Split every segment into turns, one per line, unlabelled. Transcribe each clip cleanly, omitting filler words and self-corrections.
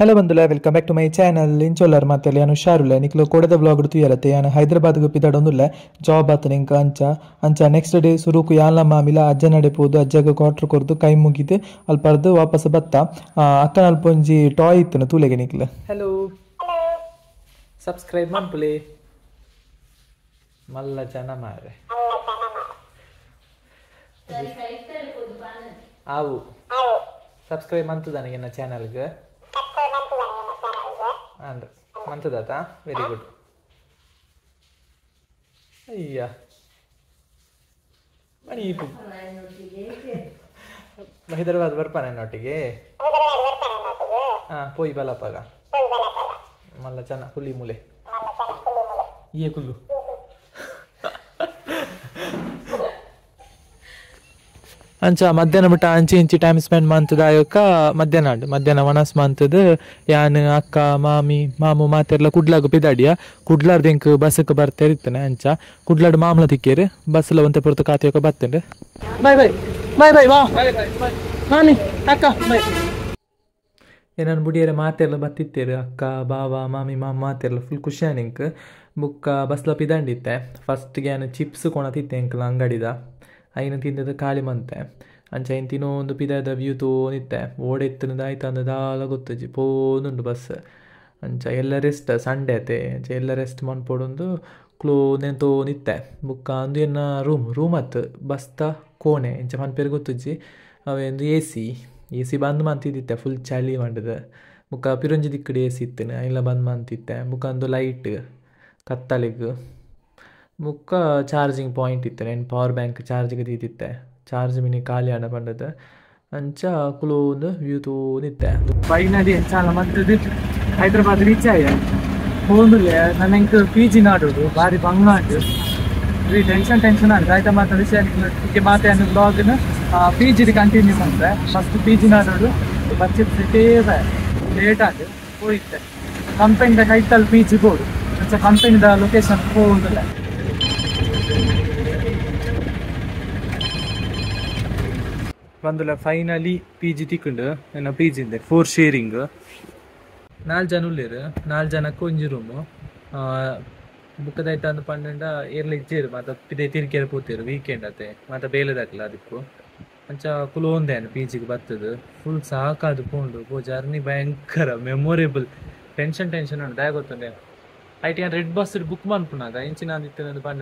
Hello ಬಂದುಲ, welcome back to my channel. ಇಂಚೊಲ್ಲರ್ ಮಾತೆಲ್ಲ ಯಾನು ಹುಷಾರುಲ್ಲ ನಿಕ್ಲು ಕೊಡದ ಬ್ಲಾಗ್ ತುಯರತ್ತೆ. ಯಾನು ಹೈದರಾಬಾದ್ಗೆ ಪಿದಾಡೊಂದುಲ್ಲ ಜಾಬ್ ಆತನ ಇಂಕ ಅಂಚ ಅಂಚ ನೆಕ್ಸ್ಟ್ ಡೇ ಸುರುಕು ಯಾನ್ಲ ಮಾಮಿಲ ಅಜ್ಜ ನಡೆ ಪೋದು ಅಜ್ಜಗ ಕ್ವಾರ್ಟರ್ ಕೊರ್ದು ಕೈ ಮುಗಿದು ಅಲ್ಪರ್ದು ವಾಪಸ್ ಬತ್ತ. ಅಕ್ಕನ ಅಲ್ಪ ಒಂಜಿ ಟಾಯ್ ಇತ್ತನ ತೂಲೆಗೆ ನಿಕ್ಲು. ಹಲೋ ಸಬ್ಸ್ಕ್ರೈಬ್ ಮನ್ಪುಲೆ ಮಲ್ಲ ಜನ ಮಾರೆ ಆವು ಸಬ್ಸ್ಕ್ರೈಬ್ ಮಂತದಾನಿಗೆ ನನ್ನ ಚಾನಲ್ಗೆ ಅಂದ್ರೆ ಮಂತದಾತ. Very good. ಅಯ್ಯ ಮಣಿ ಹೈದರಾಬಾದ್ ಬರ್ಪಾನೆ ನೊಟ್ಟಿಗೆ. ಹಾಂ ಪೋಯಿ ಬಲಪಾಗ ಮಲ್ಲ ಚೆನ್ನ ಹುಲಿ ಮೂಲೆ ಏ ಕುಲ್ಲು. ಅಂಚ ಮಧ್ಯಾಹ್ನ ಬಿಟ್ಟ ಅಂಚಿ ಇಂಚಿ ಟೈಮ್ ಸ್ಪೆಂಡ್ ಮಂತದ ಆಯೋಕ ಮಧ್ಯಾಹ್ನ ಆಂಡ್ ಮಧ್ಯಾಹ್ನ ವನಸ್ ಮಂತದ ಯಾನ್ ಅಕ್ಕ ಮಾಮಿ ಮಾಮು ಮಾತೆರ್ಲ ಕುಡ್ಲಾಗ ಪಿದಾಡಿಯ ಕುಡ್ಲಾರ್ದ ಎಂಕ್ ಬಸ್ಸಕ್ಕೆ ಬರ್ತಾ ಇರ್ತಾನೆ. ಅಂಚ ಕುಡ್ಲಾಡ್ ಮಾಮಲ ತಿಕ್ಕೇರು ಬಸ್ಸಲ್ಲ ಒಂತೆ ಪೊರ್ತು ಕಾತಿಯೋಕ ಬರ್ತೇನೆ. ಬಾಯ್ ಬಾಯ್ ಬಾಯ್ ಬಾಯ್ ವಾ ಮಾಮಿ ಅಕ್ಕ ಬಾಯ್. ಏನನ್ ಬುಡಿಯರ ಮಾತೆರ್ಲ ಬತ್ತಿತ್ತೇರು ಅಕ್ಕ ಬಾವ ಮಾಮಿ ಮಾಮ ಮಾತೆರ್ಲ ಫುಲ್ ಖುಷಿಯಾನ ಎಂಕ್. ಬುಕ್ಕ ಬಸ್ಲ ಪಿದಾಂಡಿತ್ತೆ. ಫಸ್ಟ್ಗೆ ಯಾನ್ ಚಿಪ್ಸ್ ಕೊಣತಿತ್ತೆ ಎಂಕ್ಲ ಅಂಗಡಿದ ಐನ ತಿಂದದ ಖಾಲಿ ಮಂತೆ. ಅಂಚ ಐನ್ ತಿನ್ನೋ ಒಂದು ಪಿದಾದ ವ್ಯೂ ತೋನಿತ್ತೆ. ಓಡೆತ್ತಿನದ ಆಯ್ತು ಅಂದ ದಾಲ ಗೊತ್ತಜ್ಜಿ ಪೋನುಂಡು ಬಸ್. ಅಂಚ ಎಲ್ಲ ರೆಸ್ಟ್ ಸಂಡೆ ಅತೆ ಅಂಚ ಎಲ್ಲ ರೆಸ್ಟ್ ಮನ್ಪೊಡೊಂದು ಕ್ಲೋನೆನ್ ತೋನಿತ್ತೆ. ಬುಕ್ಕ ಅಂದು ಎನ್ನ ರೂಮ್ ರೂಮ್ ಅತ್ತು ಬಸ್ತ ಕೋಣೆ ಇಂಚ ಮನ್ಪೇರು ಗೊತ್ತಜ್ಜಿ. ಅವೆಂದು ಎ ಸಿ ಎ ಸಿ ಬಂದ್ ಮಂತಿದ್ದಿತ್ತೆ ಫುಲ್ ಚಳಿ ಮಂಡದ. ಬುಕ್ಕ ಪಿರೊಂಜಿ ದಿಕ್ಕಡೆ ಎ ಸಿ ಇತ್ತೇನೆ ಐನ್ಲ ಬಂದ್ ಮಂತಿತ್ತೆ. ಬುಕ್ಕ ಅಂದು ಲೈಟ್ ಕತ್ತಲಿಗ್ ಬುಕ್ಕ ಚಾರ್ಜಿಂಗ್ ಪಾಯಿಂಟ್ ಇತ್ತೆ. నేను ಪವರ್ ಬ್ಯಾಂಕ್ ಚಾರ್ಜಿಗೆ ದೀದಿತ್ತೆ. ಚಾರ್ಜ್ ಮಿನಿ ಖಾಲಿ ಆಡ ಪಂಡದ ಅಂಚ ಕುಲೋಂದು ವ್ಯೂ ತೋನಿತ್ತೆ. ಫೈನಲಿ ಎಂಚಾಲ ಮಂತದ್ದು ಹೈದರಾಬಾದ್ ರೀಚ್ ಆಯ ಹೋಂದುಲೆ. ನನ್ನ ಎಂಕ್ ಪಿ ಜಿ ನಾಡೋದು ಬಾರಿ ಬಂಗಾಂಡು ರೀ ಟೆನ್ಷನ್ ಟೆನ್ಷನ್ ಆಂಡ್ ಆಯ್ತಾ ಮಾತಾಡಿ ಮಾತೆ ಅನ್ನು ಬ್ಲಾಗ್ನ ಪಿ ಜಿದು ಕಂಟಿನ್ಯೂ ಮಂತೆ. ಫಸ್ಟ್ ಪಿ ಜಿ ನಾಡೋದು ಬಚ್ಚೆ ಲೇಟ್ ಆಗಿ ಹೋಯಿತ್ತೆ. ಕಂಪೆನಿದ ಕೈತಲ್ಲಿ ಪಿ ಜಿ ಬೋಡು ಅಂಚ ಕಂಪೆನಿದ ಲೊಕೇಶನ್ ಹೋಗುದಿಲ್ಲ. ಬಂದುಲ ಫೈನಲಿ ಪಿ ಜಿ ತಿಕ್ಕಂಡು. ನನ್ನ ಪಿ ಜಿ ಇಂದೆ 4 ಶೇರಿಂಗ್ 4 ಜನ ಉಳ್ಳೇರು. 4 ಜನಕ್ಕೆ ಒಂಜಿ ರೂಮು. ಬುಕ್ಕದಾಯ್ತು ಅಂದ್ ಪಂಡ ಏರ್ಲ ಇಜ್ಜೇರು ಮಾತ ಪಿದೆ ತಿರ್ಕೇರು ಪೋತೇರು ವೀಕೆಂಡ್ ಅತೆ ಮಾತ ಬೇಲೆದಾಕ್ಲ ಅದಕ್ಕೂ ಅಂಚ ಕುಲೋಂದೆ ಪಿ ಜಿಗೆ ಬರ್ತದೆ. ಫುಲ್ ಸಾಕಾದು ಪೋಂಡು ಪೋ ಜರ್ನಿ ಭಯಂಕರ ಮೆಮೊರೇಬಲ್. ಟೆನ್ಷನ್ ಟೆನ್ಷನ್ ಉಂಟು ದಾಯ ಗೊತ್ತುಂಡೆ. ಐಟ್ ಯಾನ್ ರೆಡ್ ಬಸ್ ಬುಕ್ ಮನ್ಪುನಾಗ ಇಂಚಿನ ಅಂದಿತ್ತು ಪಂಡ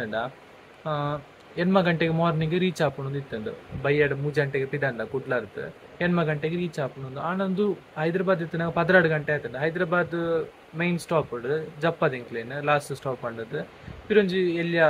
8 ಗಂಟೆಗೆ ಮಾರ್ನಿಂಗ್ ರೀಚ್ ಆಪುಣೊಂದು ಇತ್ತಂದು. ಬೈಯಡ್ 3 ಗಂಟೆಗೆ ಪಿದಂಡ ಕುಡ್ಲಾರ್ದು 8 ಗಂಟೆಗೆ ರೀಚ್ ಆಪುಣೊಂದು. ಆನಂದು ಹೈದರಾಬಾದ್ ಇತ್ತು ನಾವು 12 ಗಂಟೆ ಆಯ್ತಂದು. ಹೈದರಾಬಾದ್ ಮೈನ್ ಸ್ಟಾಪ್ ಜಪ್ಪದಿಂಕ್ಲೇನು ಲಾಸ್ಟ್ ಸ್ಟಾಪ್ ಪಂಡದ್ದು. ಪಿರೊಂಜಿ ಎಲ್ಲಿಯ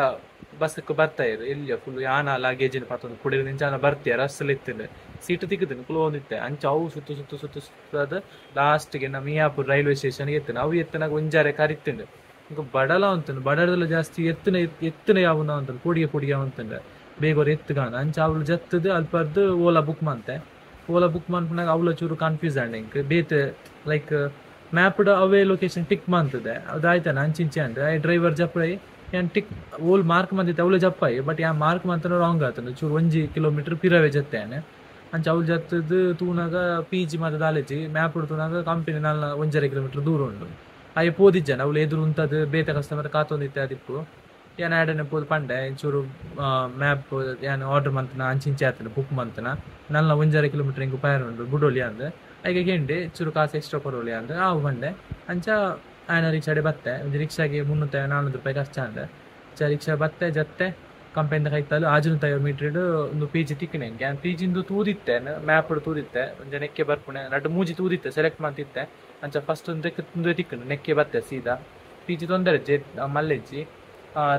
ಬಸ್ಸಕ್ಕೆ ಬರ್ತಾ ಇರು ಎಲ್ಲಿಯ ಫುಲ್ ಯಾನ ಲಗೇಜಿನ ಪತ್ತೊಂದು ಕುಡಿದ ನಿಂಚಾನ ಬರ್ತೀಯ ರಸ್ಸಲ್ಲಿ ಇತ್ತಂದು ಸೀಟು ತಿಕ್ಕುತ್ತೇನೆ ಕುಲೋಂದಿತ್ತೆ. ಅಂಚ ಅವು ಸುತ್ತು ಸುತ್ತು ಸುತ್ತು ಸುತ್ತದ ಲಾಸ್ಟ್ಗೆ ನಮ್ಮ ಮಿಯಾಪುರ್ ರೈಲ್ವೆ ಸ್ಟೇಷನ್ಗೆ ಎತ್ತನ. ಅವು ಎತ್ತನಾಗ ಒಂಜಾರೆ ಕರಿತಂಡು ಈಗ ಬಡಲ ಅಂತಂದು ಬಡದಲ್ಲ ಜಾಸ್ತಿ ಎತ್ತನ ಎತ್ತನ ಯಾವನ ಅಂತ ಕೊಡಿಗೆ ಕೊಡಿಗೆ ಅಂತಂದ್ರೆ ಬೇಗ ಎತ್ತುಗಾನ ಅಂಚ ಅವಳು ಜತ್ತದು ಅಲ್ಪರ್ದು ಓಲಾ ಬುಕ್ ಮಂತೆ. ಓಲಾ ಬುಕ್ ಮನ್ಪುನಾಗ ಅವಳ ಚೂರು ಕನ್ಫ್ಯೂಸ್ ಆಂಡ್ ಇಂಕ್ ಬೇತೆ ಲೈಕ್ ಮ್ಯಾಪ್ಡ್ ಅವೇ ಲೊಕೇಶನ್ ಟಿಕ್ ಮಂತದೆ ಅದಾಯ್ತಾನೆ ಅಂಚಿಂಚೆ ಅಂದ್ರೆ ಡ್ರೈವರ್ ಜಪ್ಪಾಯಿ ಯಾನ್ ಟಿಕ್ ಓಲ್ ಮಾರ್ಕ್ ಮಂತಿತ್ತೆ ಅವಳು ಜಪ್ಪಾಯಿ ಬಟ್ ಯಾ ಮಾರ್ಕ್ ಮಂತನ ರಾಂಗ್ ಆತನ ಚೂರು 1 ಕಿಲೋಮೀಟರ್ ಪಿರವೇ ಜತ್ತೇನೆ. ಅಂಚ ಅವಳು ಜತ್ತದು ತೂನಾಗ ಪಿ ಜಿ ಮಾತ ದಾಲೇಜಿ ಮ್ಯಾಪ್ ತೂನಾಗ ಕಂಪನಿ 1.5 ಕಿಲೋಮೀಟರ್ ದೂರ ಉಂಟು. ಅಯ್ಯ ಪೋದಿಜ್ಜನ ಅವಳು ಎದುರು ಉಂಟದು ಬೇತೆ ಕಸ್ಟಮರ್ ಕಾತೊಂದಿತ್ತೆ ಅದಿಪ್ಪು ಯಾನ್ ಆಡನೆ ಪೋದು ಪಂಡೆ ಚೂರು ಮ್ಯಾಪ್ ಯಾನ್ ಆರ್ಡರ್ ಮಂತನ ಅಂಚಿಂಚೆ ಆತನ ಬುಕ್ ಮಂತನ ನಲ್ಲ 1.5 ಕಿಲೋಮೀಟರ್ ಹಿಂಗೆ ಪಯರ್ ಉಂಟು ಬುಡೋಲಿ ಅಂದೆ. ಐಗೆ ಗೆಂಡೆ ಚೂರು ಕಾಸು ಎಕ್ಸ್ಟ್ರಾ ಕೊಡೋಲಿ ಅಂದೆ ಆವು ಬಂಡೆ. ಅಂಚ ಆಯನ ರಿಕ್ಷಾಡೆ ಬತ್ತೆ ಒಂದು ರಿಕ್ಷಾಗೆ 300-400 ರೂಪಾಯಿ ಖರ್ಚು ಅಂದೆ. ಅಂಚ ರಿಕ್ಷಾ ಬತ್ತೆ ಜತ್ತೆ ಕಂಪೆನಿದ ಕೈತಲು 650 ಮೀಟರ್ ಒಂದು ಪಿ ಜಿ ತಿಕ್ಕನೆ. ಯಾನ್ ಪಿ ಜಿಂದು ತೂದಿತ್ತೆ ಮ್ಯಾಪ್ ತೂದಿತ್ತೆ ಒಂಜಿ ನೆಕ್ಕೆ ಬರ್ಪುಣೆ ನಡು ಮೂಜಿ ತೂದಿತ್ತೆ ಸೆಲೆಕ್ಟ್ ಮಂತಿತ್ತೆ. ಅಂಚ ಫಸ್ಟ್ ಒಂದು ತಿಕ್ಕಂಡು ನೆಕ್ಕೆ ಬತ್ತೆ ಸೀದಾ ಪಿ ಜಿ ತೊಂದರೆ ಮಲ್ಲೆಜ್ಜಿ.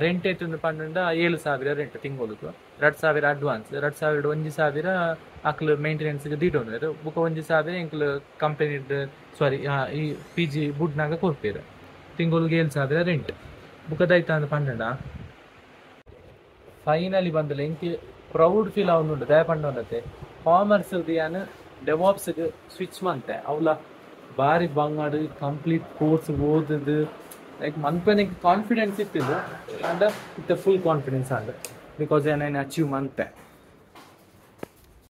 ರೆಂಟ್ ಐತಂದು ಪಂಡ 7,000 ರೆಂಟ್ ತಿಂಗೊಳಗು. 2,000 ಅಡ್ವಾನ್ಸ್ 2,000 1,000 ಅಕ್ಲು ಮೇಂಟೆನೆನ್ಸ್ಗೆ ದೀಡೋನು ಬುಕ್ಕ 1,000 ಎಂಕ್ಲು ಕಂಪೆನಿಡ್ ಸಾರಿ ಈ ಪಿ ಜಿ ಬುಡ್ನಾಗ ಕೊರ್ಪೇರು ತಿಂಗಳಿಗೆ 7,000 ರೆಂಟ್ ಬುಕ್ಕದಾಯ್ತ ಅಂದ್ ಪಂಡ. ಫೈನಲಿ ಬಂದಲ್ಲ ಎಂಕ್ ಪ್ರೌಡ್ ಫೀಲ್ ಆವೊಂದುಂಡು ದಯ ಪಂಡೊಂದತೆ. ಕಾಮರ್ಸ್ ಯಾನ್ ಡೆವಾಪ್ಸ್ಗೆ ಸ್ವಿಚ್ ಮಂತೆ ಅವಲ ಬಾರಿ ಬಂಗಾಡು ಕಂಪ್ಲೀಟ್ ಕೋರ್ಸ್ ಓದದು ಲೈಕ್ ಮನ್ಪೆನಿಗೆ ಕಾನ್ಫಿಡೆನ್ಸ್ ಇತ್ತಿದ್ದು ಅಂಡ್ ಇತ್ತ ಫುಲ್ ಕಾನ್ಫಿಡೆನ್ಸ್ ಆಂಡ್ because ಏನೇನು ಅಚೀವ್ ಮಂತೆ.